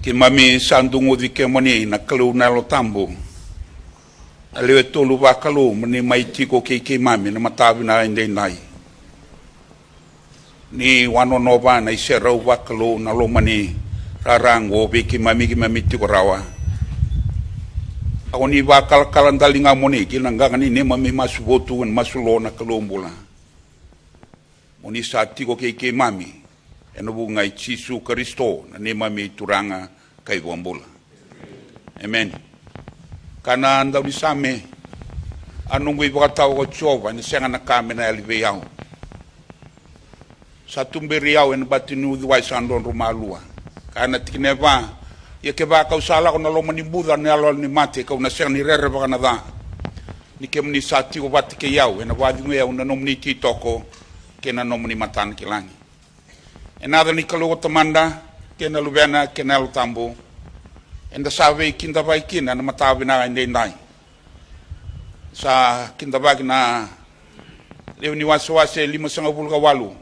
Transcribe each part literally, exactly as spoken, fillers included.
Keimami sa duguci kemuni na Kalou na Yalo Tabu, na lewe tolu vakalou, mo ni mai tiko kei keimami na mataka vinaka edaidai. Ni wanonova na iserau vakalou na loma ni rara oqo vei keimami, keimami tiko rawa. Au ni vakalakala daliga moni ki na qaqa ni neimami masu votu, ena masu lo na Kalou bula. Mo ni sa tiko kei keimami, ena vuku ga i Jisu Karisito na neimami Turaga ka iVakabula. Emeni. Ka na daunisame, a noqu ivakatawa ko Jiova, ena sega na ka me na yali vei au. Sa tuberi au ena bati ni uciwai sa drodro malua. Ka na tikina e va, ia kevaka au sa lako na loma ni buca na iyaloyalo ni mate, kau na sega ni rerevaka na ca. Ni kemuni sa tiko vata kei au, ena vakacegui au na nomuni ititoko kei na nomuni matanakilagi. Ena yaca ni Kalou ko Tamada, kei na Luvena, kei na Yalo Tabu, eda sa veikidavaki kina na mataka vinaka edaidai. Sa kidavaki na lewe ni wasewase limasagavulu ka walu.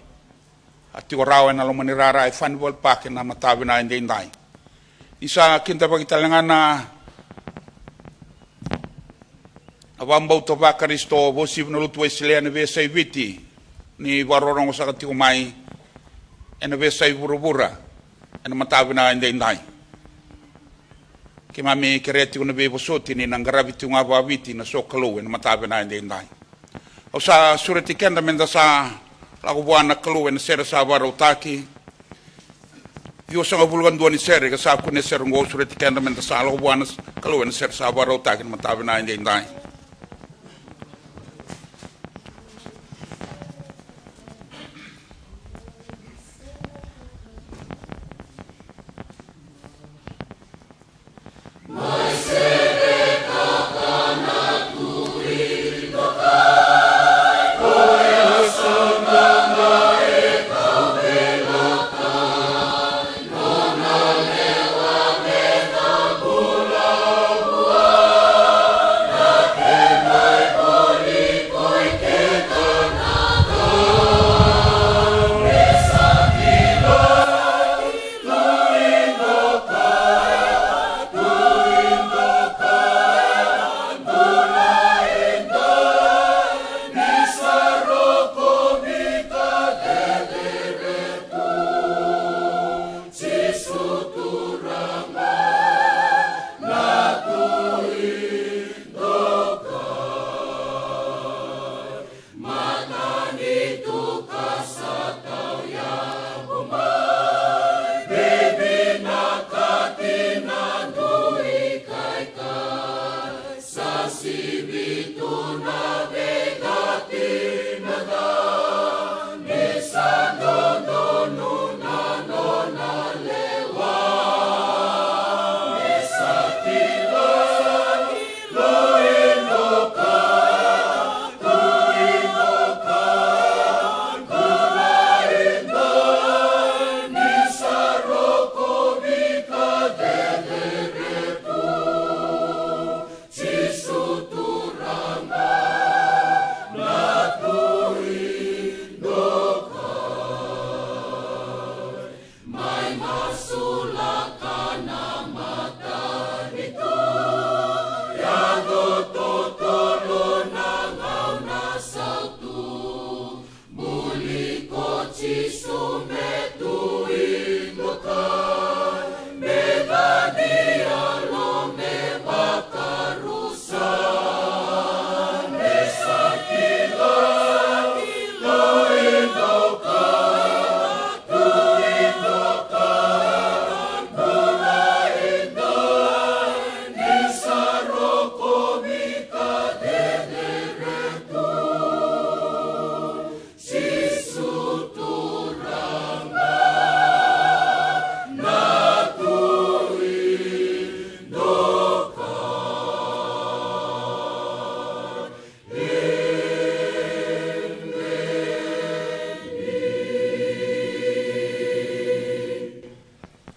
A tiko rawa ena loma ni rara e Fanival Park ena mataka vinaka edaidai. Ni sa kidavaki tale ga na vakabauta vaKarisito, vakauasivi na lotu Wesele ena veiyasai Viti, ni vakarorogo saka tiko mai ena veiyasai vuravura ena mataka vinaka edaidai. Keimami kerea tiko na veivosoti ni na qaravi tiko ga vakaviti na sokalou ena mataka vinaka edaidai. Au sa sureti keda meda sa lako vua na Kalou ena sere sa vakarautaki. Ciwasagavulu ka dua ni sere ka sa kune sere oqo, au sureti keda meda sa lako vua na Kalou ena sere sa vakarautaki ena mataka vinaka edaidai.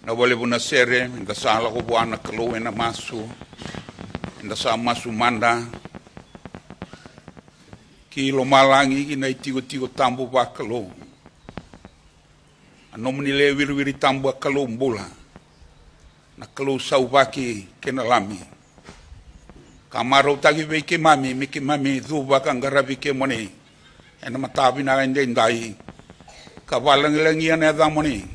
Na vakalevu na sere, eda sa lako vua na Kalou ena masu, eda sa masu mada. Ki lomalagi, ki na itikotiko tabu vakalou. A nomuni lewe wiriwiri tabu a Kalou bula. Na Kalou sauvaki kei na Lami, ka marautaki vei keimami me keimami cuva ka qaravi kemuni ena mataka vinaka edaidai, ka vakalagilagia na yacamuni.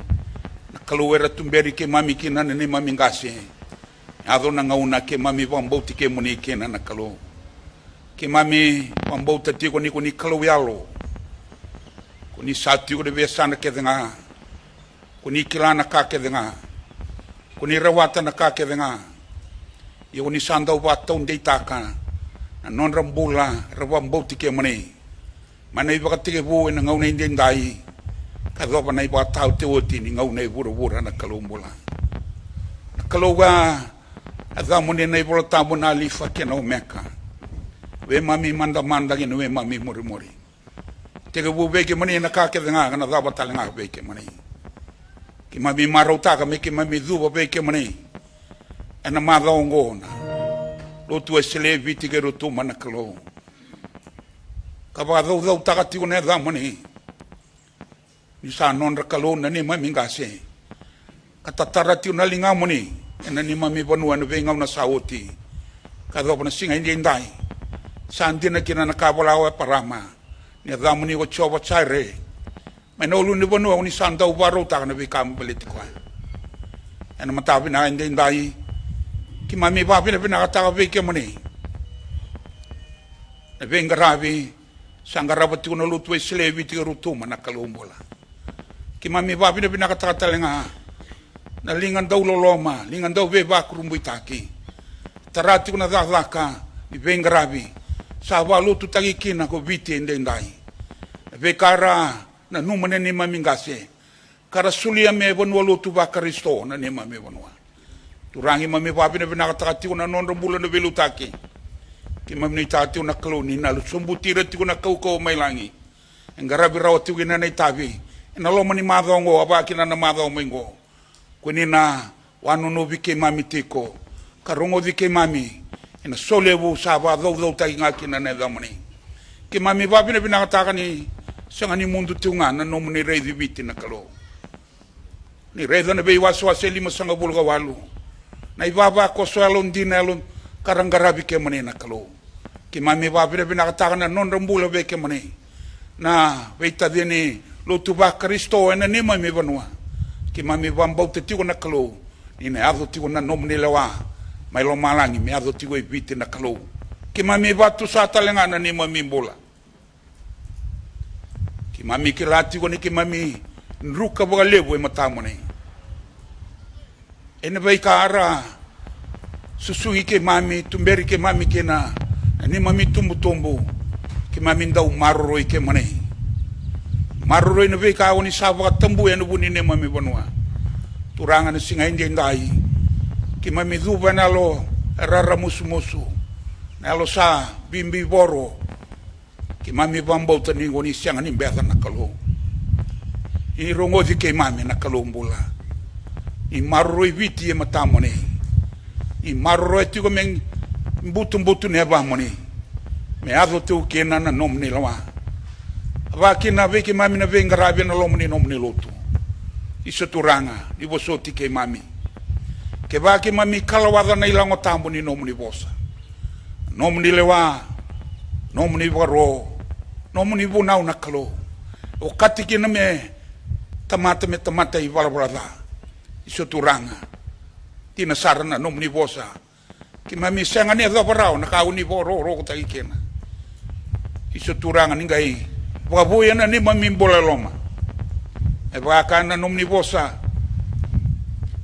Na Kalou era tuberi keimami kina na neimami qase, yaco na gauna keimami vakabauti kemuni kina, na Kalou. Keimami vakabauta tiko ni ko ni Kalou yalo, ko ni sa tiko ena veiyasana kece ga, ko ni kila na ka kece ga, ko ni rawata na ka kece ga. Ia ko ni sa dau vakataudeitaka na nodra bula era vakabauti kemuni, mai na ivakatekivu ena gauna edaidai ka yacova na ivakataotioti ni gauna e vuravura, na Kalou bula. Na Kalou ga, yacamuni na iVola Tabu na Alifa kei na Omeka, veimami madamada kei na veimami murimuri. Tekivu vei kemuni na ka kece ga ka na cava tale ga vei kemuni. Keimami marautaka me keimami cuva vei kemuni ena macawa oqo na Lotu Wesele e Viti kei Rotuma, na Kalou, ka vakacaucautaka tiko na yacamuni. Ni sa nodra Kalou na neimami qase, ka tatara tiko na ligamuni ena neimami vanua ena veigauna sa oti, ka yacova na siga edaidai. Sa dina kina na ka e vola o Eparama, ni yacamuni ko Jiova Jaire, mai na ulunivanua ko ni sa dau vakarautaka na veika me baleti koya. Ena mataka vinaka edaidai, keimami vakavinavinakataka vei kemuni na veiqaravi sa qarava tiko na Lotu Wesele e Viti kei Rotuma, na Kalou bula. Keimami vakavinavinakataka tale ga na liga dau loloma, liga dau veivakurabuitaki, tara tiko na cakacaka ni veiqaravi sa vakalotutaki kina ko Viti edaidai. Na veika ra nanuma na neimami qase, ka ra solia me vanua lotu vaKarisito na neimami vanua. Turaga, keimami vakavinavinakataka tiko na nodra bula na veiliutaki. Keimami nuitaka tiko, na Kalou, ni na sobuti ira tiko na kaukauwa mai lagi, e qaravi rawa tiko kina na itavi ena loma ni macawa oqo, a vaka kina na macawa mai oqo. Ko ni na vakanunuvi keimami tiko, ka rogoci keimami ena so levu sa vakacaucautaki ga kina na yacamuni. Keimami vakavinavinakataka ni sega ni mudu tiko ga na nomuni raici Viti, na Kalou. Ni raica na veiwasewase e limasagavulu ka walu, na ivavakoso yalodina, yalo ka ra qaravi kemuni, na Kalou. Keimami vakavinavinakataka na nodra bula vei kemuni na veitacini lotu vaKarisito ena neimami vanua. Keimami vakabauta tiko, na Kalou, ni na yaco tiko na nomuni lewa mai lomalagi me yaco tiko e Viti, na Kalou. Keimami vakatusa tale ga na neimami bula. Keimami kila tiko ni keimami druka vakalevu e matamuni ena veika ra susugi keimami, tuberi keimami kina na neimami tubutubu. Keimami dau maroroi kemuni, maroroi na veika ko ni sa vakatabui ena vuku ni neimami vanua. Turaga, na siga edaidai keimami cuva ena yalo e raramusumusu, na yalo sa bibivoro. Keimami vakabauta ni ko ni sega ni beca, na Kalou. Ni rogoci keimami, na Kalou bula. Ni maroroi Viti e matamuni. Ni maroroya tiko me butubutu na yavamuni, me yaco tiko kina na nomuni lewa. A vaka kina vei keimami na veiqaravi ena loma ni nomuni lotu. Isa Turaga, ni vosoti keimami. Kevaka keimami kalawaca na ilago tabu ni nomuni vosa, nomuni lewa, nomuni vakaro, nomuni vunau, na Kalou, okati kina me tamata, me tamata ivalavala ca. Isa Turaga, dina sara na nomuni vosa. Keimami sega ni yacova rawa na ka ko ni vakarokorokotaki kina. Isa Turaga, ni qai vakavouya na neimami bula e loma. Me vaka na nomuni vosa,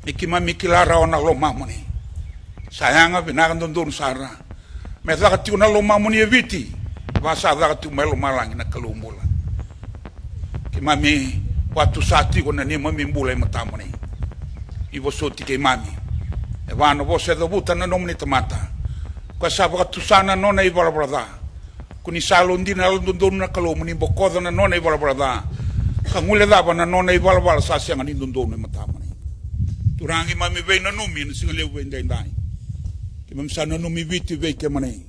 me keimami kila rawa na lomamuni. Sa yaga, vinaka, dodonu sara me caka tiko na lomamuni e Viti, vaka sa caka tiko mai lomalagi, na Kalou bula. Keimami vakatusa tiko na neimami bula e matamuni. Ni vosoti keimami. E vaka na vosa e cavuta na nomuni tamata, ko koya sa vakatusa na nona ivalavala ca. Ko ni sa yalodina, yalododonu, na Kalou, mo ni bokoca na nona ivalavala ca, ka guilecava na nona ivalavala sa sega ni dodonu e matamuni. Turaga, keimami veinanumi ena siga levu edaidai. Keimami sa nanumi Viti vei kemuni,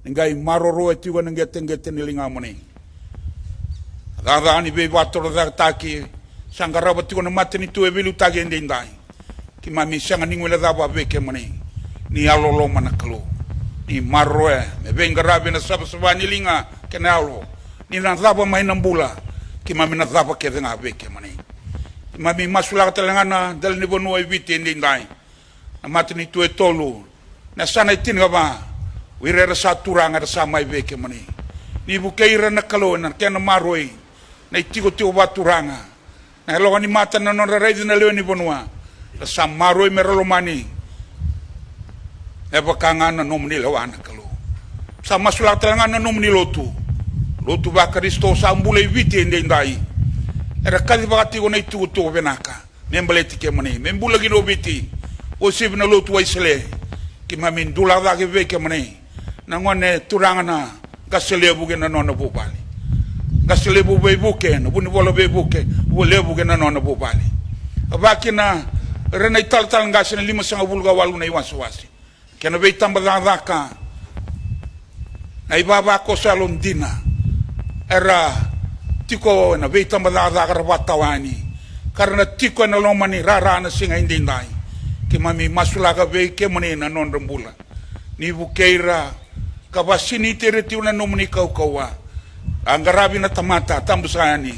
ni qai maroroya tiko ena qeteqete ni ligamuni. A cakacaka ni veivakatorocaketaki sa qarava tiko na matanitu e veiliutaki edaidai. Keimami sega ni guilecava vei kemuni. Ni yalololoma na Kalou. Ni maroroya me veiqaravi ena savasava ni liga kei na yalo. Ni na cava mai na bula, keimami na cava kece ga vei kemuni. Keimami masulaka tale ga na dela ni vanua e Viti edaidai. Na matanitu e tolu, na yasana e tinikava, o ira era sa turaga era sa mai vei kemuni. Ni vukei ira na Kalou ena kena maroroi na itikotiko vakaturaga. Na yaloka ni mata na nodra raici na lewe ni vanua, ra sa maroroi me ra lomani. Me vaka ga na nomuni lewa na Kalou. Sa masulaka tale ga na nomuni lotu. Lotu vaKarisito sa bula e Viti edaidai. Era kacivaka tiko na itukutuku vinaka me baleti kemuni, me bula kina o Viti. Uasivi na lotu Wesele, keimami dulaka cake vei kemuni. Na gone turaga na qase levu kei na nona vuvale. Qase levu veivuke, na vunivola veivuke, vua levu kei na nona vuvale. A vakina ira na italatala qase na limasagavulu ka walu na iwasewase. Kei na veitabacakacaka, na ivavakoso yalodina. Era tiko ena veitabacakacaka ra vakatawa yani. Ka ra na tiko ena loma ni rara na siga edaidai. Keimami masulaka vei kemuni na nodra bula. Ni vukei ira ka vasiniti ira tiko na nomuni kaukauwa. A qaravi na tamata, tabu saka yani.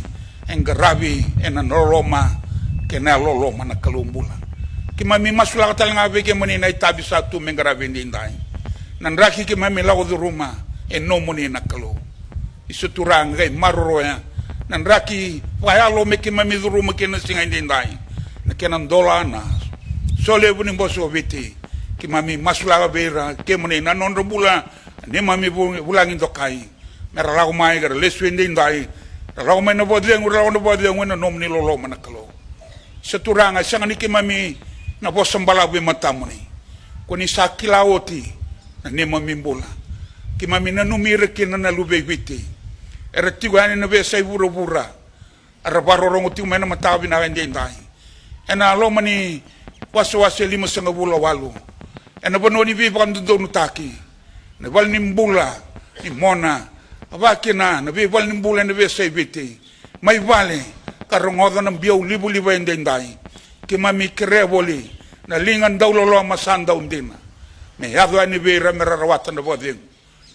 E qaravi ena loloma kei na yalololoma na Kalou bula. Keimami masulaka tale ga vei kemuni na itavi sa tu me qaravi edaidai. Na draki keimami lako curuma, e nomuni na Kalou. Isa Turaga, qai maroroya na draki vakayalo me keimami curuma kina na siga edaidai. Na kena dola na solevu ni bose o Viti. Keimami masulaka vei ira kemuni na nodra bula, na neimami vu-, vulagi dokai. Me ra lako mai, ka ra lesu edaidai. Ra lako mai na vakacegu, ra lako na vakacegu ena nomuni loloma na Kalou. Isa Turaga, e sega ni keimami na vosa balavu e matamuni. Ko ni sa kila oti na neimami bula. Keimami nanumi ira kina na luve i Viti. Era tiko yani na veiyasai vuravura. Era vakarorogo tiko mai na mataka vinaka edaidai. Ena loma ni wasewase limasagavulu ka walu. Ena vanua ni veivakadodonutaki. Na vale ni bula, ni mona. A vakina, na veivale ni bula ena veiyasai Viti. Mai vale, ka rogoca na biau livaliva edaidai. Keimami kerea voli, na liga dauloloma sa dau dina. Me yaco yani vei ira me ra rawata na vakacegu.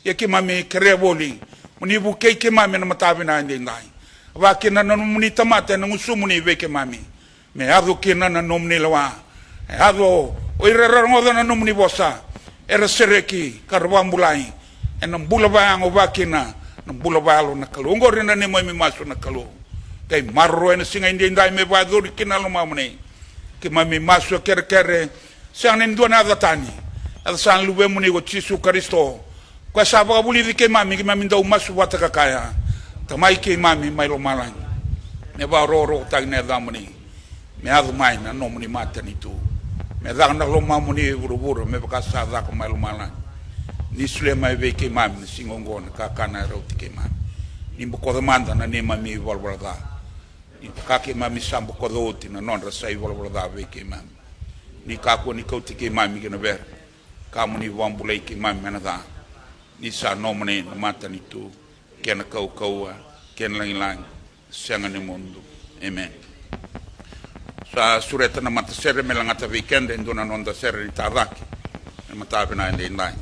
Ia keimami kerea voli, mo ni vukei keimami ena mataka vinaka edaidai. Vakina na nomuni tamata ena gusumuni vei keimami. Me yaco kina na nomuni lewa. E yaco o ira era rogoca na nomuni vosa. Era sereki, ka ra vakabulai. Ena bula vakayago vakina, na bula vakayalo na Kalou. Oqori na neimami masu na Kalou. Qai maroroya na siga edaidai me vakayacori kina na lomamuni. Keimami masu e kerekere, sega ni dua na yaca tani. Yaca sara na luvemuni ko Jisu Karisito. Koya sa vakavulici keimami, keimami dau masu vata ka kaya. Tamai keimami mai lomalagi. Me vakarokorokotaki na yacamuni. Me yaco mai na nomuni matanitu. Me caka na lomamuni e vuravura, me vaka sa caka mai lomalagi. Ni solia mai vei keimami na siga oqo na kakana e rauti keimami. Ni bokoca mada na neimami ivalavala ca. Ni vaka keimami sa bokoca oti na nodra sa ivalavala ca vei keimami. Ni kakua ni kauti keimami ki na vere. Ka mo ni vakabulai keimami ena ca. Ni sa nomuni na matanitu, kei na kaukauwa, kei na lagilagi, sega ni mudu. Emeni. Sa sureta na matasere me lagata vei keda e dua na noda sere ni tacake. E mataka vinaka edaidai.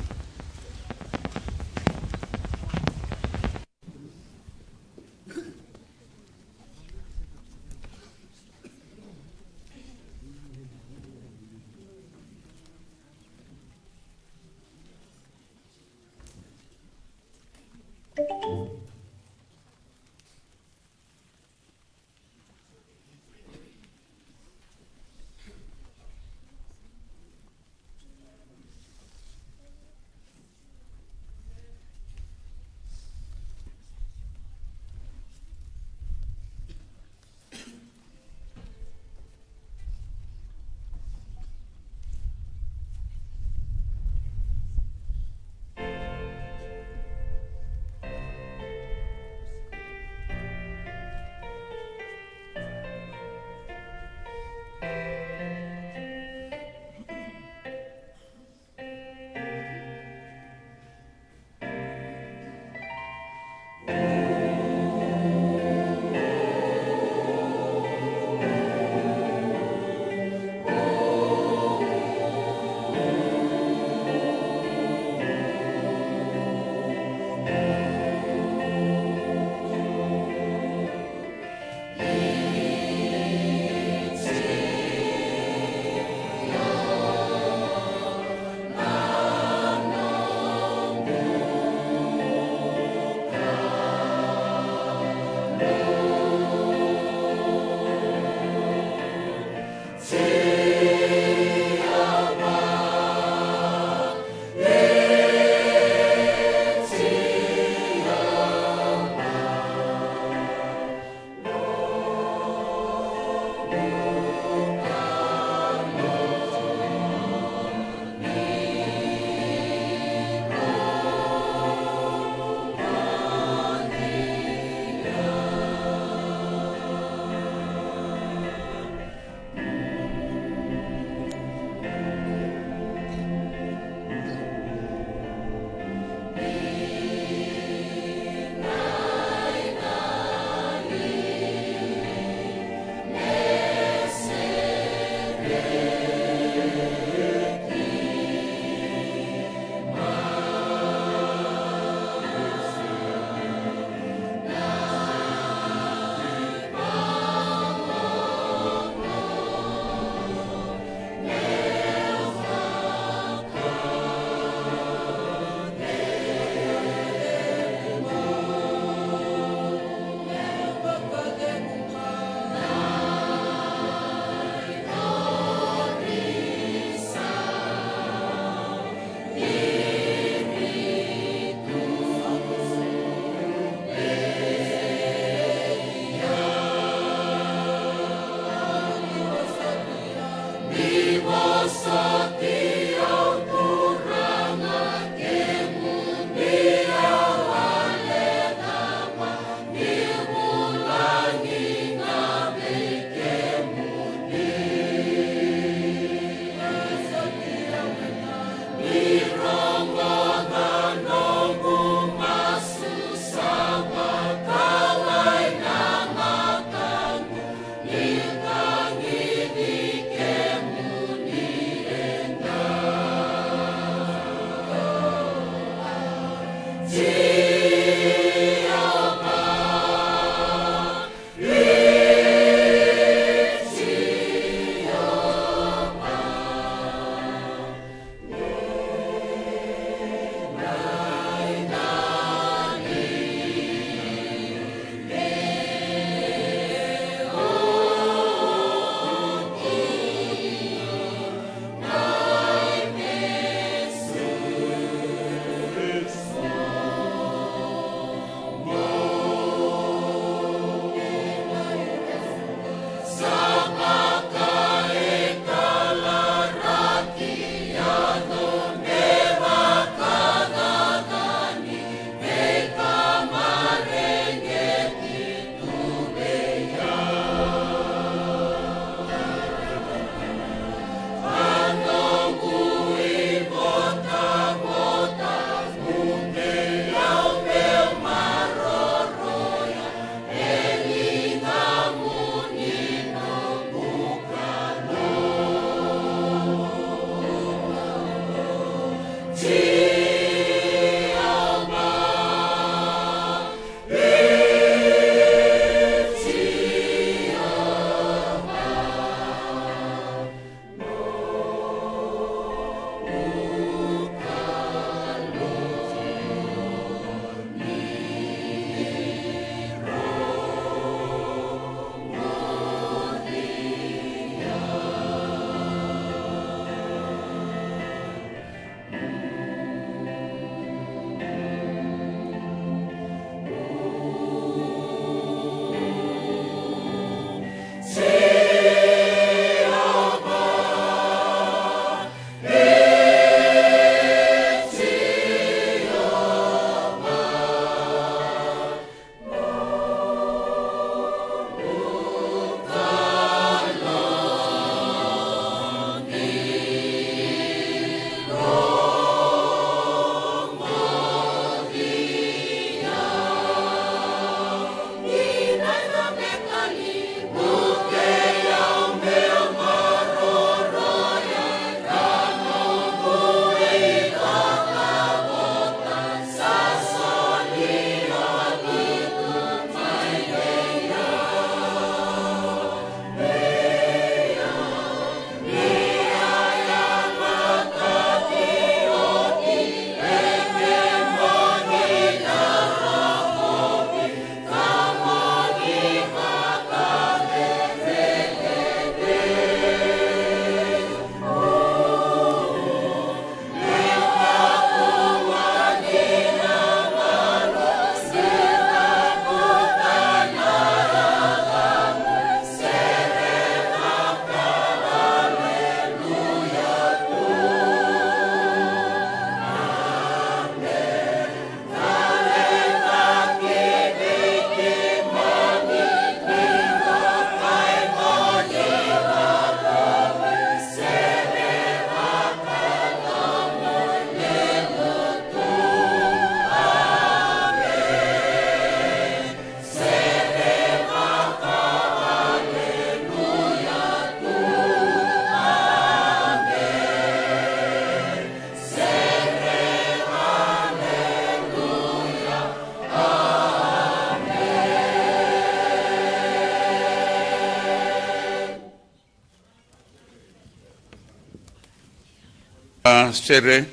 Sere.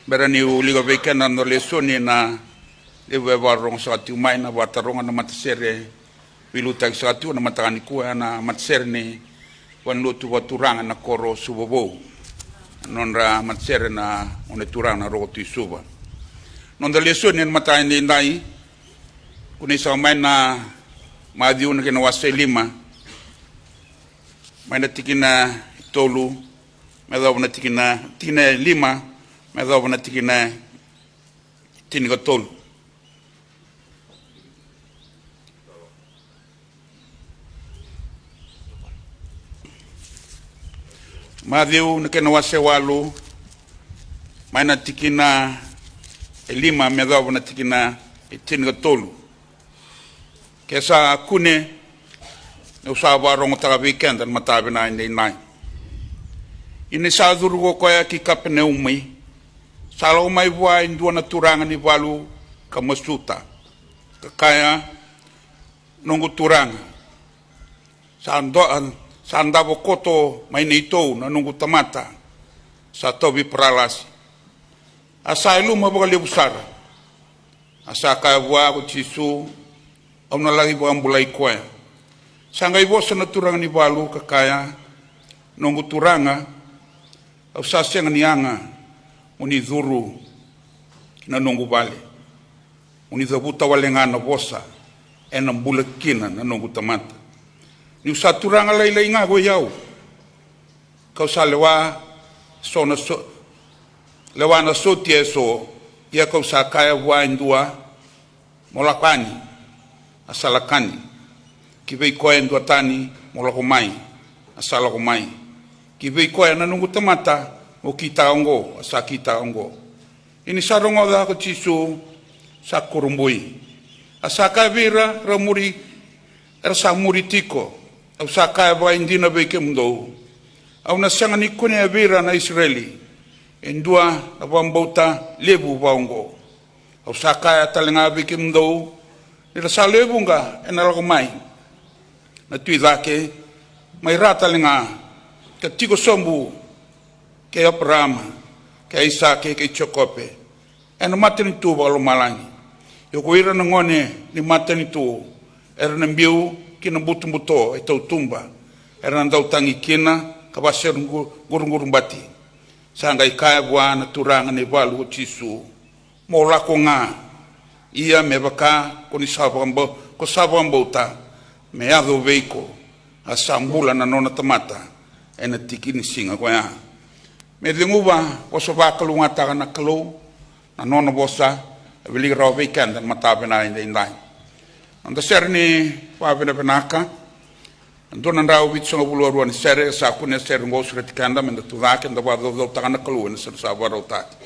Bera niu wilika vei keda na lesoni, na levu e vakarorogo saka tiko mai na vakataroga na matasere, veiliutaki saka tiko na mataka nikua, na matasere ni valenilotu vakaturaga na koro Suva Vou. Nodra matasere na Gone Turaga na Roko Tui Suva. Noda lesoni ena mataka edaidai, kunei saka mai na Maciu na kena wase e lima, mai na tikina e tolu me yacova na tikina, tikina e lima me yacova na tikina e tinikatolu. Maciu na kena wase walu, mai na tikina e lima me yacova na tikina e tinikatolu. Ke sa kune, niu sa vakarogotaka vei keda na mataka vinaka edaidai. Ia ni sa curu ko koya ki Kapeneumi, sa lako mai vua e dua na turaga ni valu ka masuta, ka kaya, Noqu turaga, sa do-, sa davo koto mai neitou na noqu tamata, sa tauvi paralasi. A sa yaluma vakalevu sara. A sa kaya vua ko Jisu, Au na laki vakabulai koya. Sa qai vosa na turaga ni valu ka kaya, Noqu turaga, au sa sega ni yaga mo ni curu ki na noqu vale. Mo ni cavuta wale ga na vosa, ena bula kina na noqu tamata. Niu sa turaga lailai ga ko i au, kau sa lewa so na so, lewa na sotia eso, ia kau sa kaya vua e dua, Mo lako yani, a sa lako yani. Ki vei koya e dua tani, Mo lako mai, a sa lako mai. Ki vei koya na noqu tamata, Mo kitaka oqo, a sa kitaka oqo. Ia ni sa rogoca ko Jisu, sa kurabui. A sa kaya vei ira era muri, era sa muri tiko, Au sa kaya vakaidina vei kemudou, au na sega ni kunea vei ira na Isireli e dua na vakabauta levu vakaoqo. Au sa kaya tale ga vei kemudou, ni ra sa lewe vuqa ena lako mai na tui cake mai ra tale ga, ka tiko sobu kei Eparaama, kei Aisake, kei Jekope, ena matanitu vakalomalagi. Ia ko ira na gone ni matanitu era na biu ki na butobuto e tautuba, era na dau tagi kina ka vaseru qu-, qurunqurubati. Sa qai kaya vua na turaga ni valu ko Jisu, Mo lako ga, ia me vaka ko ni sa vakabau-, ko sa vakabauta, me yaco vei iko. A sa bula na nona tamata ena tiki ni siga koya. Me ceguva, vosa vakalougatataka na Kalou, na nona vosa e wiliki rawa vei keda na mataka vinaka edaidai. Noda sere ni vakavinavinaka, e dua na drau vitusagavulu ka rua ni sere, sa kune sere oqo, sureti keda meda tucake, da vakacaucautaka na Kalou ena sere sa vakarautaki.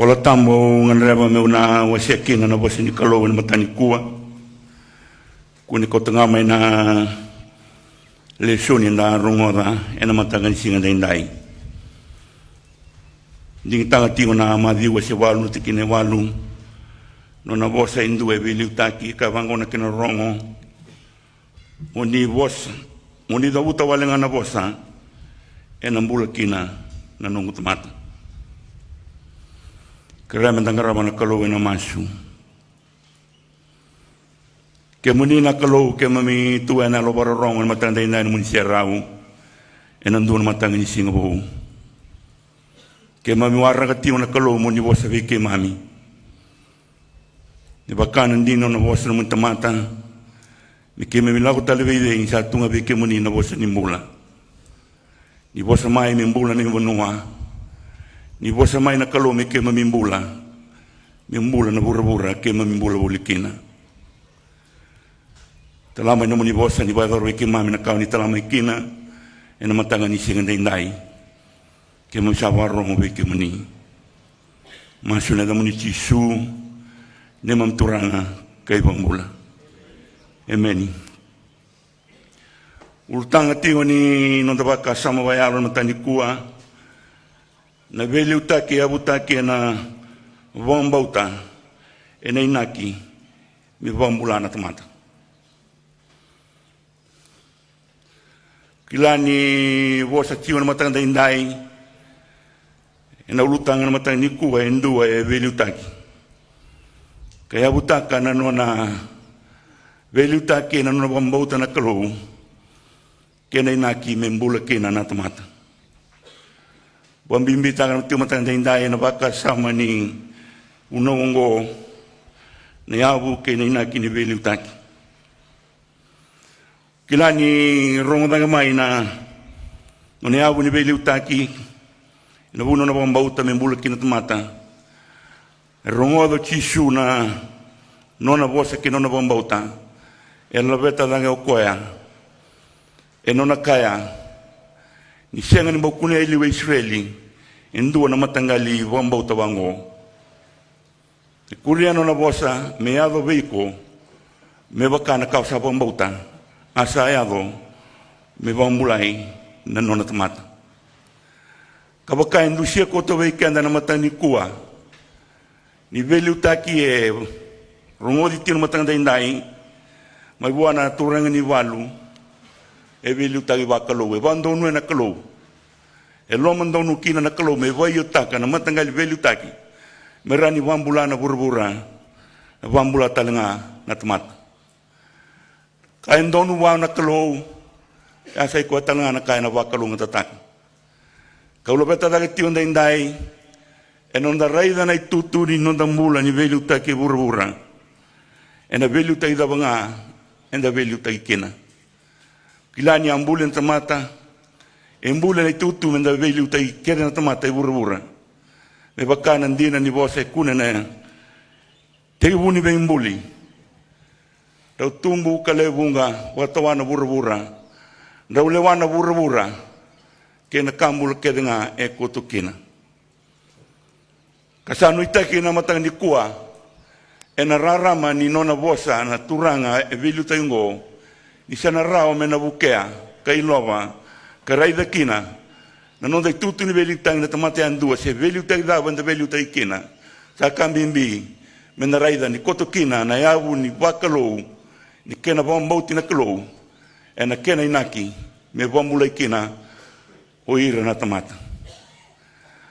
Vola Tabu au gadreva meu na wasea kina na vosa ni Kalou ena mataka nikua. Kua ni kauta ga mai na lesoni eda rogoca ena mataka ni siga daidai. Digitaka tiko na Maciu wase walu na tikina e walu. Nona vosa e dua e veiliutaki ka vaqo na kena rogo. Mo ni vosa, mo ni cavuta wale ga na vosa, ena bula kina na noqu tamata. Kerea meda qarava na Kalou ena masu. Kemuni na Kalou, keimami tu ena yalo vakarorogo ena mataka daidai ena nomuni serau, ena dua na mataka ni siga vou. Keimami waraka tiko na Kalou mo ni vosa vei keimami. Ni vaka na dina na vosa na nomuni tamata, me keimami lako tale vei cei ni sa tu ga vei kemuni na vosa ni bula. Ni vosa mai me bula na vanua. Ni vosa mai na Kalou me keimami bula. Me bula na vuravura keimami bula voli kina. Tala mai na nomuni vosa ni vakayacora vei keimami na ka o ni tala mai kina ena mataka ni siga daidai. Keimami sa vakarorogo vei kemuni. Masu ena yacamuni Jisu, neimami Turaga ka iVakabula. Emeni. Ulutaga tiko ni noda vakasama vakayalo ena mataka nikua, na veiliutaki e yavutaki ena vakabauta, ena inaki me vakabula na tamata. Kila ni vosa tiko na mataka daidai, ena ulutaga na mataka nikua e dua e veiliutaki. Ka yavutaka na nona veiliutaki ena nona vakabauta na Kalou, kena inaki me bula kina na tamata. Vakabibitaka na tiko mataka daidai ena vakasama ni vunau oqo, na yavu kei na inaki ni veiliutaki. Kila ni rogo cake mai na nona yavu ni veiliutaki, na vuna nona vakabauta me bula kina tamata. E rogoca o Jisu na nona vosa kei na nona vakabauta. E laveta cake o koya. E nona kaya, ni sega ni bau kunea e liu e Isireli e dua na mataqali vakabauta vaqo. E kuria na nona vosa me yaco vei iko, me vaka na ka o sa vakabauta, a sa yaco me vakabulai na nona tamata. Ka vaka e dusia koto vei keda na mataka nikua, ni veiliutaki e rogoci tiko na mataka daidai, mai vua na turaga ni valu, e veiliutaki vakalou, e vakadonui na Kalou. E lomadonu kina na Kalou me vaiotaka na mataqali veiliutaki, me rawa ni vakabula na vuravura, vakabula tale ga na tamata. Ka e donu vua na Kalou, e a sa i koya tale ga na ka ena vakalougatataka. Kau laveta cake tiko daidai, ena noda raica na itutu ni noda bula ni veiliutaki e vuravura. Ena veiliutaki cava ga eda veiliutaki kina. Kila ni a buli na tamata, e buli na itutu meda veiliutaki kece na tamata e vuravura. Me vaka na dina ni vosa e kune na tekivu ni veibuli. Drau tubu ka lewe vuqa, vakatawa na vuravura. Drau lewa na vuravura kei na ka bula kece ga e koto kina. Ka sa nuitaki na mataka nikua, ena rarama ni nona vosa na turaga e veiliutaki oqo, ni sa na rawa me na vukea, ka ilova, ka raica kina na noda itutu ni veiliutaki na tamata yadua, se veiliutaki cava eda veiliutaki kina. Sa ka bibi me na raica ni koto kina na yavu ni vakalou, ni kena vakabauti na Kalou, ena kena inaki me vakabulai kina o ira na tamata.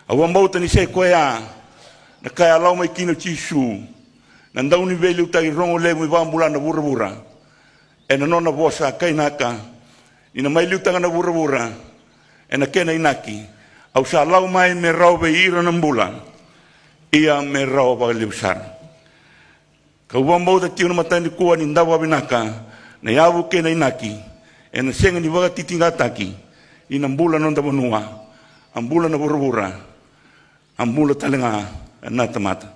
Au vakabauta ni sa i koya na ka e a lau mai kina o Jisu, na dau ni veiliutaki rogo levu me vakabula na vuravura. Ena nona vosa a kainaka, ni na mai liutaka na vuravura ena kena inaki, au sa lau mai me rawa vei ira na bula, ia me rawa vakalevu sara. Kau vakabauta tiko na mataka nikua ni dau vakavinaka na yavu kei na inaki, ena sega ni vakatitiqataki, ni na bula na noda vanua, a bula na vuravura, a bula tale ga na tamata.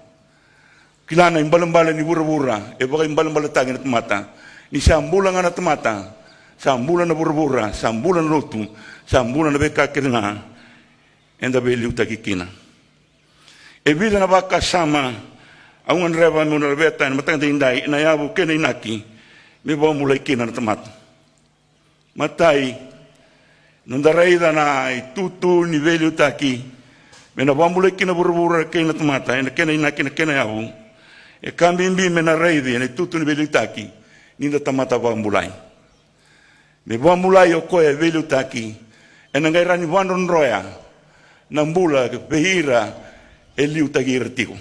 Kila na ibalebale ni vuravura e vakaibalebaletaki na tamata. Ni sa bula ga na tamata, sa bula na vuravura, sa bula na lotu, sa bula na veika kece ga eda veiliutaki kina. E vica na vakasama au gadreva meu na laveta ena mataka daidai, na yavu kei na inaki me vakabulai kina na tamata. Matai, noda raica na itutu ni veiliutaki me na vakabulai kina vuravura kei na tamata, ena kena inaki, na kena yavu. E ka bibi me na raici ena itutu ni veiliutaki ni da tamata vakabulai. Me vakabulai o koya e veiliutaki, ena qai rawa ni vakadrodroya na bula vei ira e liutaki ira tiko.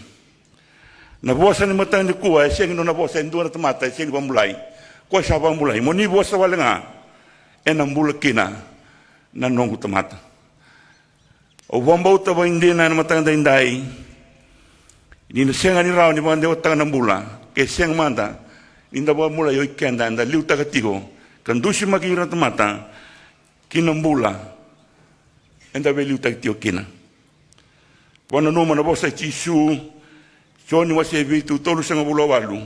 Na vosa ni mataka nikua e sega ni nona vosa e dua na tamata e sega ni vakabulai. Koya sa vakabulai, mo ni vosa wale ga, ena bula kina na noqu tamata. Au vakabauta vakaidina ena mataka daidai ni na sega ni rawa ni vakadewataka na bula ke sega mada ni da vakabulai o ikeda eda liutaka tiko ka dusimaki ira na tamata ki na bula eda veiliutaki tiko kina. Vakananuma na vosa i Jisu, Joni wase vitu, tolusagavulu ka walu: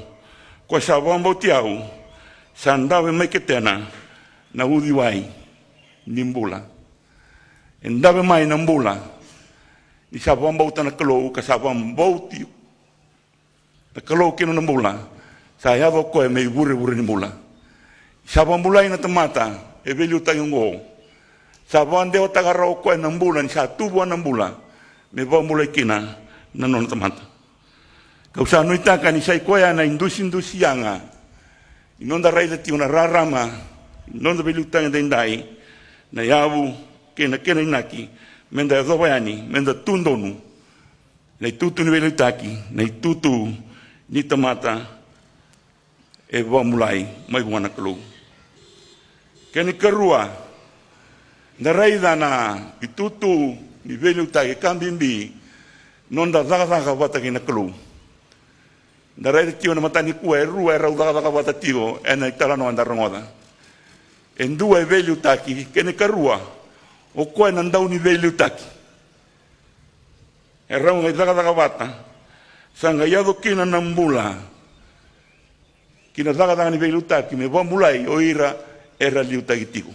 Ko sa vakabauti au, sa dave mai ketena na uciwai ni bula. E dave mai na bula ni sa vakabauta na Kalou, ka sa vakabauti na Kalou kina nona bula, sa yaco o koya me ivurevure ni bula. Sa vakabulai na tamata e veiliutaki oqo. Sa vakadewataka rawa o koya na bula ni sa tu vua na bula me vakabulai kina na nona tamata. Kau sa nuitaka ni sa i koya na idusidusi yaga ni noda raica tiko na rarama ni noda veiliutaki daidai, na yavu kei na kena inaki, me da yacova yani, me da tu donu na itutu ni veiliutaki, na itutu ni tamata e vakabulai mai vua na Kalou. Kena ikarua, da raica na itutu ni veiliutaki, e ka bibi noda cakacaka vata kei na Kalou. Da raica tiko na mataka nikua e rua e rau cakacaka vata tiko ena italanoa da rogoca. E dua e veiliutaki, kena ikarua, o koya na dauniveiliutaki. E rau qai cakacaka vata, sa qai yaco kina na bula ki na cakacaka ni veiliutaki me vakabulai o ira era liutaki tiko.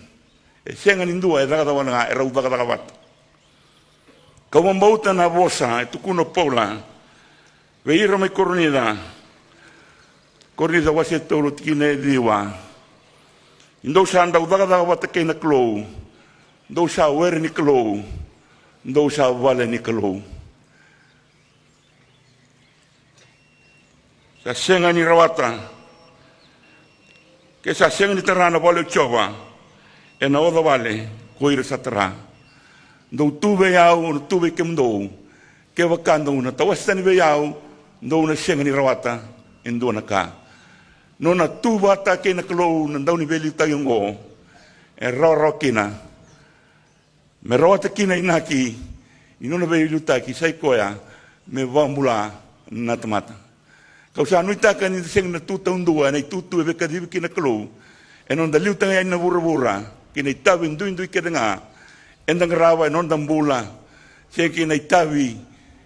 E sega ni dua e cakacaka vata ga, e rau cakacaka vata. Kau vakabauta na vosa e tukuna o Paula vei ira mai Korinica, Korinica wase tolu, tikina e ciwa: Ni dou sa dau cakacaka vata kei na Kalou, dou sa were ni Kalou, dou sa vale ni Kalou. Sa sega ni rawata, ke sa sega ni tara na vale o Jiova, ena oca wale ko ira sa tara. Dou tu vei au, au na tu vei kemudou. Kevaka dou na tawase tani vei au, dou na sega ni rawata e dua na ka. Nona tu vata kei na Kalou na dauniveiliutaki oqo, e rawarawa kina me rawata kina inaki ni nona veiliutaki, sa i koya me vakabula na tamata. Kau sa nuitaka ni da sega na tu taudua ena itutu e veikacivi kina na Kalou ena noda liutaka yani na vuravura kei na itavi duidui kece ga eda qarava ena noda bula, se kei na itavi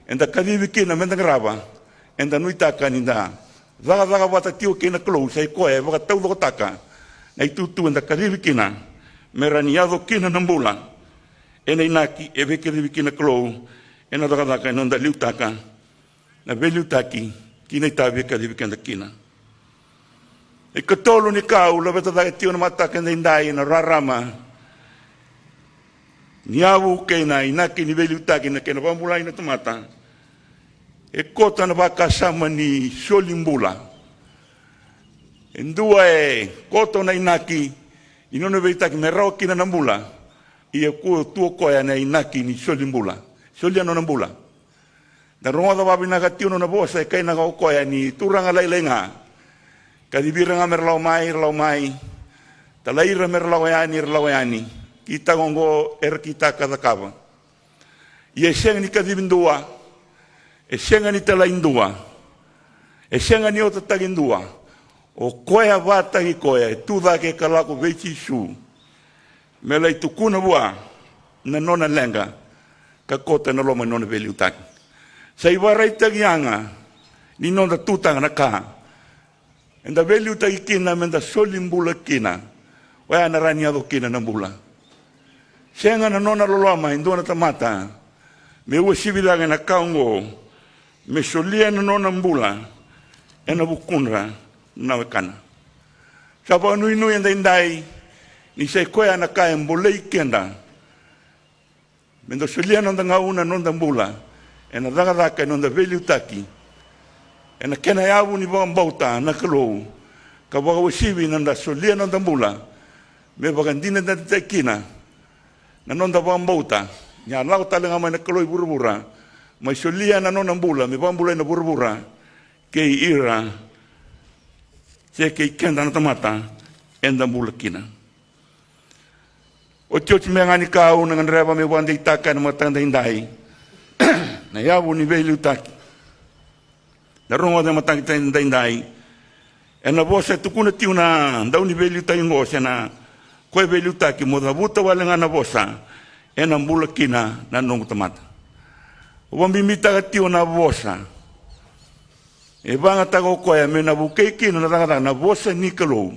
eda kacivi kina meda qarava. Eda nuitaka ni da cakacaka vata tiko kei na Kalou, sa i koya e vakataucokotaka na itutu eda kacivi kina, me rawa ni yaco kina na bula ena inaki e veikacivi kina na Kalou ena cakacaka ena noda liutaka na veiliutaki kei na itavi e kacivi keda kina. Ikatolu ni ka au laveta cake tiko na mataka edaidai ena rarama ni yavu kei na inaki ni veiliutaki, na kena vakabulai na tamata, e koto na vakasama ni soli bula. E dua e koto na inaki ni nona veiliutaki me rawa kina na bula, ia e kua tu o koya na inaki ni soli bula, solia nona bula. Da rogoca vakavinaka tiko na nona vosa, e kainaka o koya ni turaga lailai ga, kacivi ira ga me ra lako mai, ra lako mai. Talai ira me ra lako yani, ra lako yani. Kitaka oqo, era kitaka, cakava. Ia e sega ni kacivi dua, e sega ni talai dua, e sega ni otataki dua. O koya vakataki koya, e tu cake ka lako vei Jisu me lai tukuna vua na nona leqa ka koto ena loma ni nona veiliutaki. Sa ivakaraitaki yaga ni noda tutaka na ka eda veiliutaki kina meda soli bula kina, oya na rawa ni yaco kina na bula. Sega na nona loloma e dua na tamata me uasivi cake na ka oqo me solia na nona bula ena vukudra na wekana. Sa vakanuinui edaidai ni sa i koya na ka e bolei keda me da solia noda gauna, noda bula ena cakacaka, ena noda veiliutaki ena kena yavu ni vakabauta na Kalou, ka vakauasivi na da solia noda bula me vakadinadinataki kina na noda vakabauta ni a lako tale ga mai na Kalou i vuravura mai solia na nona bula me vakabulai na vuravura kei ira se kei keda na tamata eda bula kina. Otioti me ga ni ka au na gadreva meu vakadeitaka ena mataka daidai na yavu ni veiliutaki. Na rogoca ena mataka daidai ena vosa e tukuna tiko na dau ni veiliutaki oqo se na koya veiliutaki, mo cavuta wale ga na vosa ena bula kina na noqu tamata. Au vakabibitaka tiko na vosa e vagataka o koya me na vukei kina na cakacaka, na vosa ni Kalou.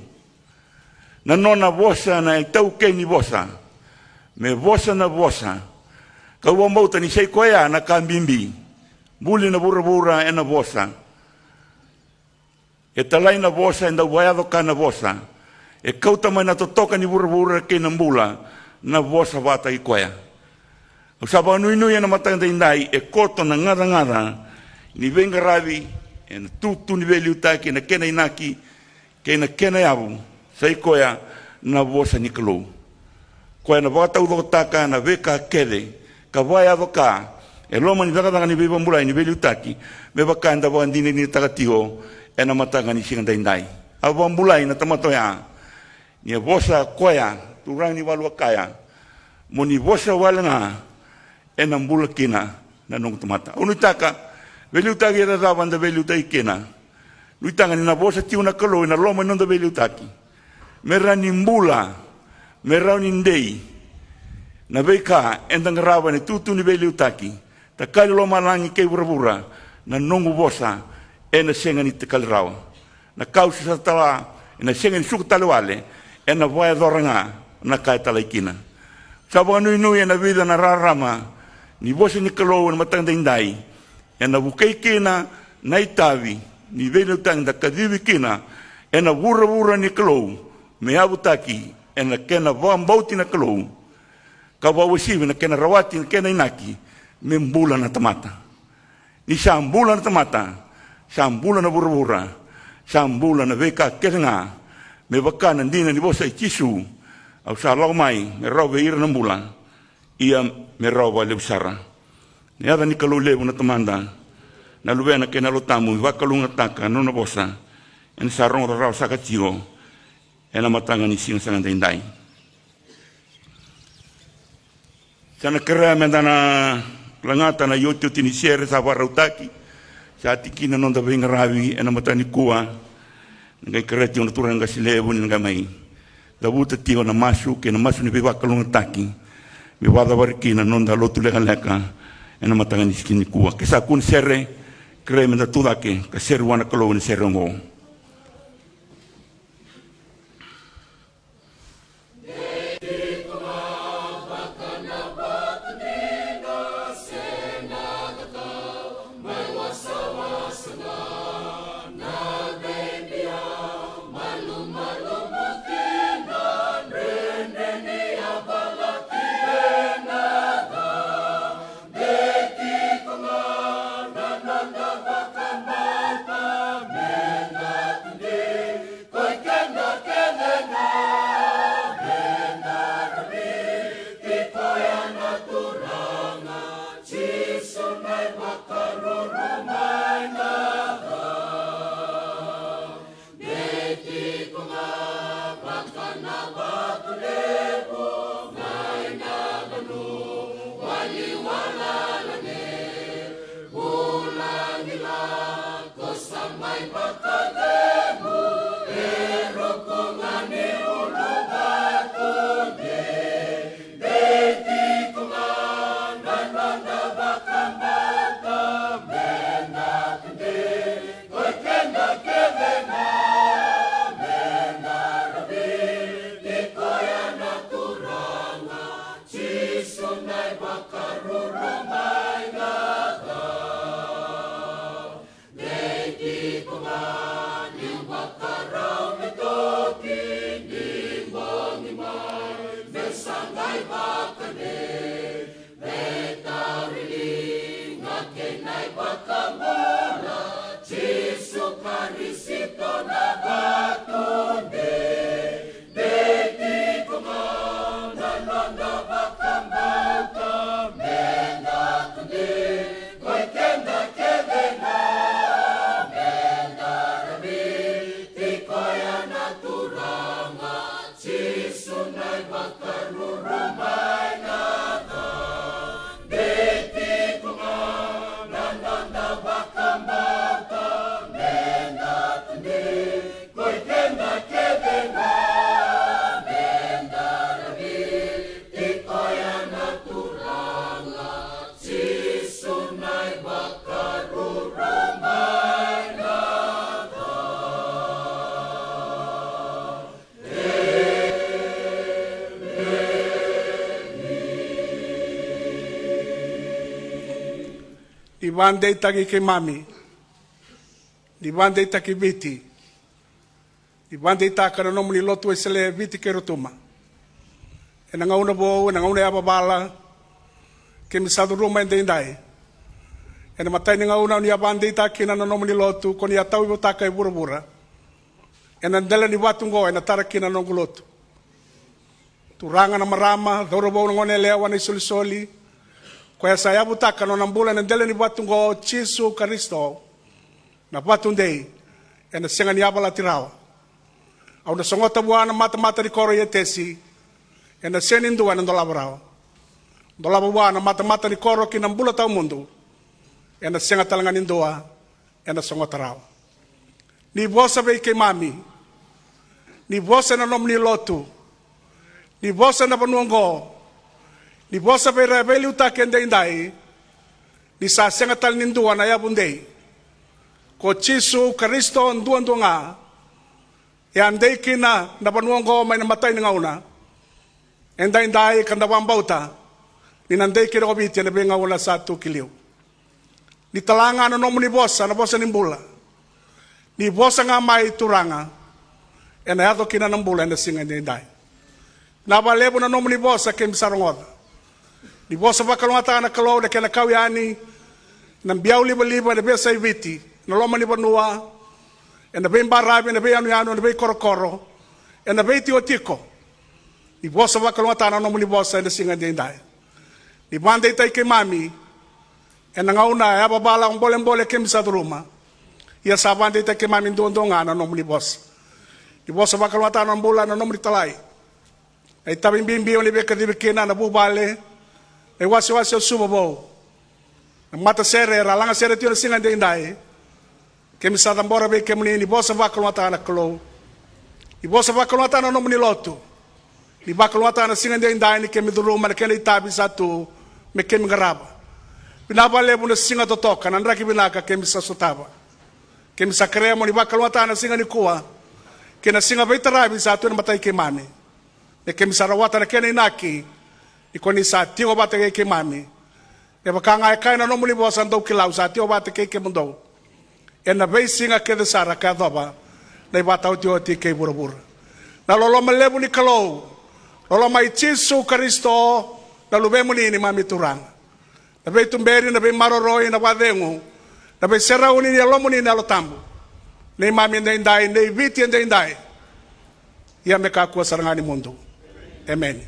Na nona vosa na itaukei ni vosa, me vosa na vosa. Kau vakabauta ni sa i koya na ka bibi. Buli na vuravura ena vosa. E talai na vosa, e dau vakayaco ka na vosa. E kauta mai na totoka ni vuravura kei na bula na vosa vakataki koya. Au sa vakanuinui ena mataka daidai e koto na gacagaca ni veiqaravi ena tutu ni veiliutaki, ena kena inaki kei na kena yavu, sa i koya na vosa ni Kalou. Koya na vakataucokotaka na veika kece ka vakayaco ka e loma ni cakacaka ni veivakabulai ni veiliutaki, me vaka eda vakadinadinataka tiko ena mataka ni siga daidai. A vakabulai na tamata oya ni a vosa koya, Turaga ni valu a kaya, mo ni vosa wale ga ena bula kina na noqu tamata. Au nuitaka veiliutaki e cava eda veiliutaki kina, nuitaka ni na vosa tiko na Kalou ena loma ni noda veiliutaki me rawa ni bula, me rawa ni dei na veika eda qarava ena tutu ni veiliutaki. Takali lomalagi kei vuravura na noqu vosa, ena sega ni takali rawa. Na ka au sa tala ena sega ni suka tale wale, ena vakayacora ga na ka e talai kina. Sa vakanuinui ena vica na rarama ni vosa ni Kalou ena mataka daidai, ena vukei kina na itavi ni veiliutaki da kacivi kina ena vuravura ni Kalou, me yavutaki ena kena vakabauti na Kalou ka vakauasivi na kena rawati na kena inaki me bula na tamata. Ni sa bula na tamata, sa bula na vuravura, sa bula na veika kece ga, me vaka na dina ni vosa i Jisu, au sa lako mai me rawa vei ira na bula, ia me rawa vakalevu sara. Na yaca ni Kalou levu na Tamada, na Luvena kei na Yalo Tabu me vakalougatataka na nona vosa ena sa rogo rarawa saka tiko ena mataka ni siga saka daidai. Sa na kerea me da na lagata na iotioti ni sere sa vakarautaki, sa tiki na noda veiqaravi ena mataka nikua. Na qai kerea tiko na turaga qase levu ni na qai mai cavuta tiko na masu kei na masu ni veivakalougatataki me vakacavari kina na noda lotu lekaleka ena mataka ni siga nikua. Ke sa kune sere, kerea me da tucake ka sere vua na Kalou ena sere oqo. Ni vakadeitaki keimami, ni vakadeitaki Viti, ni vakadeitaka na nomuni lotu Wesele e Viti kei Rotuma. Ena gauna vou, ena gauna yavavala, keimami sa curuma edaidai. Ena imatai ni gauna o ni a vakadeitaka kina na nomuni lotu, ko ni a tauyavutaka e vuravura. Ena dela ni vatu oqo ena tara kina na noqu lotu. Turaga na marama, cauravou na goneyalewa na isolisoli, koya sa yavutaka na nona bula ena dela ni vatu oqo, Jisu Karisito, na vatu dei, ena sega ni yavalati rawa. Au na sogota vua na matamata ni koro i Etesi, ena sega ni dua ena dolava rawa. Dolava vua na matamata ni koro ki na bula tawamudu, ena sega tale ga ni dua ena sogota rawa. Ni vosa vei keimami, ni vosa ena nomuni lotu, ni vosa ena vanua oqo, ni vosa vei ira e veiliutaki edaidai, ni sa sega tale ni dua na yavu dei. Ko Jisu Karisito duadua ga e a dei kina na vanua oqo mai na imatai ni gauna, edaidai ka da vakabauta ni na dei kina ko Viti ena veigauna sa tu ki liu. Ni tala ga na nomuni vosa, na vosa ni bula. Ni vosa ga mai, Turaga, ena yaco kina na bula ena siga edaidai. Vinaka vakalevu na nomuni vosa keimami sa rogoca. Ni vosa vakalougatataka na Kalou na kena kau yani ena biau livaliva ena veiyasai Viti, ena loma ni vanua, ena veibaravi, ena veiyanuyanu, ena veikorokoro, ena veitikotiko. Ni vosa vakalougatataka na nomuni vosa ena siga edaidai. Ni vakadeitaki keimami ena gauna yavavala, o bolebole keimami sa curuma. Ia sa vakadeitaki keimami duadua ga na nomuni vosa. Ni vosa vakalougatataka na bula na nomuni talai. Na itavi bibi o ni veikacivi kina, na vuvale, na iwasewase o Suva Vou, na matasere era a lagasere tiko ena siga edaidai. Keimami sa cabora vei kemuni ni vosa vakalougatataka na Kalou. Ni vosa vakalougatataka na nomuni lotu. Ni vakalougatataka na siga edaidai ni keimami curuma na kena itavi sa tu me keimami qarava. Vinaka vakalevu na siga totoka, na draki vinaka keimami sa sotava. Keimami sa kerea mo ni vakalougatataka na siga nikua kei na siga veitaravi sa tu ena matai keimami. Me keimami sa rawata na kena inaki ni ko ni sa tiko vata kei keimami. Me vaka ga e kaya na nomuni vosa, dou kila au sa tiko vata kei kemudou ena veisiga kece sara ka yacova na ivakataotioti kei vuravura. Na loloma levu ni Kalou, loloma i Jisu Karisito, na Luvemuni neimami Turaga, na veituberi, na veimaroroi, na vakacegu, na veiserauni ni Yalomuni na Yalo Tabu, neimami edaidai, nei Viti edaidai, ia me kakua sara ga ni mudu. Emeni.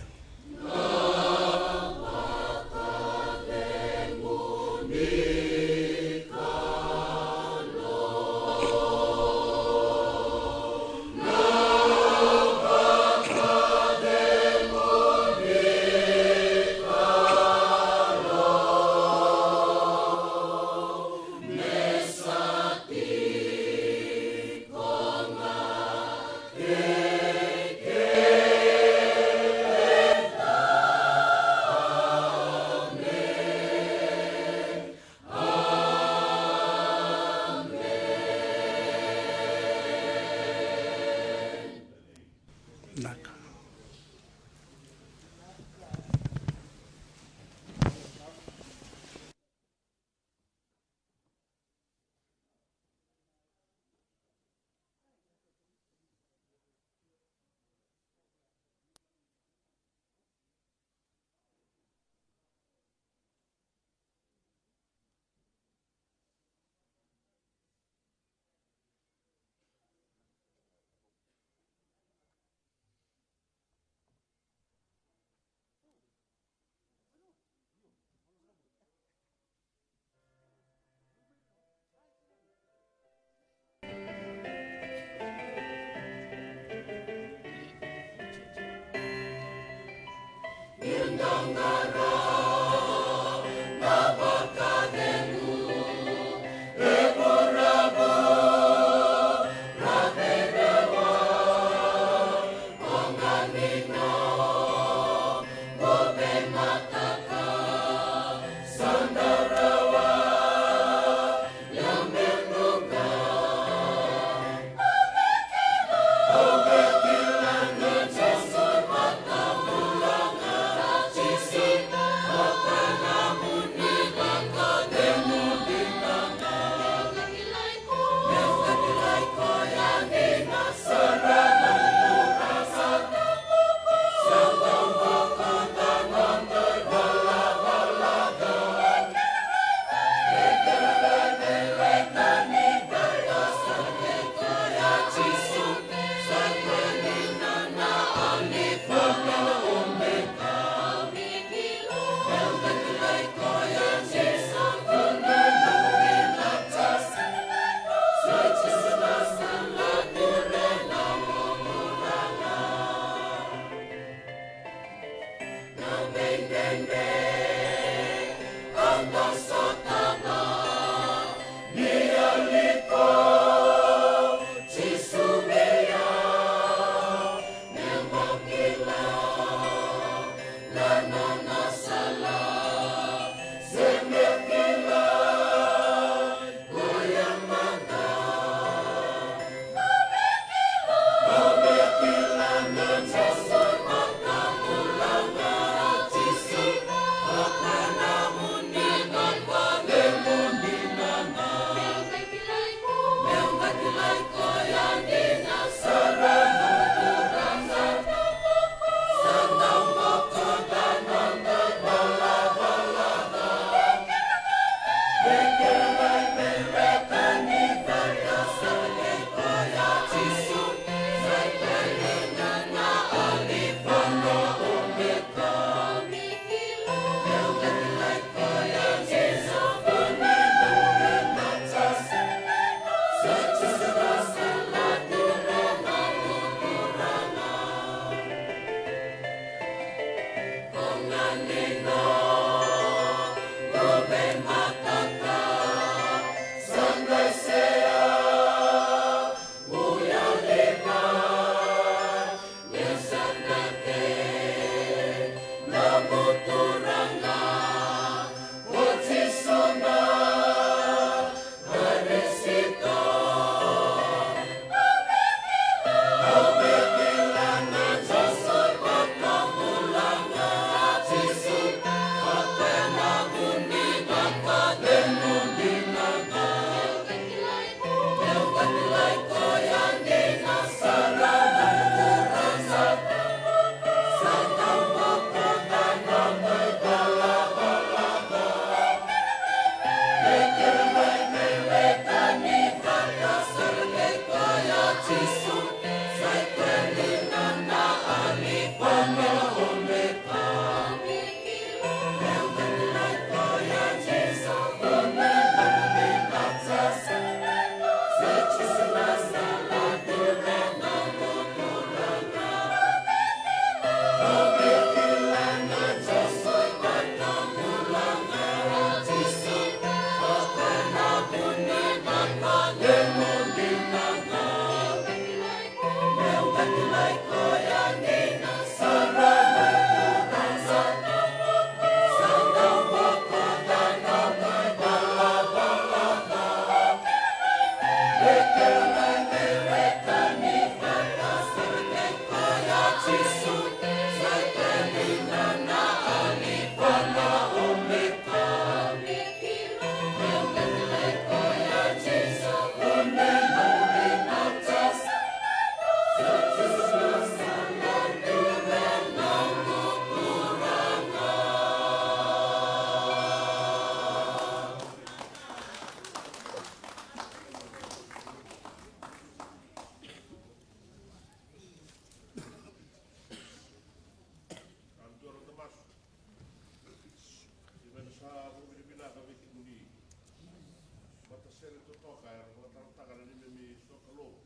Matasere totoka era vakatarataka na neimami sokalou.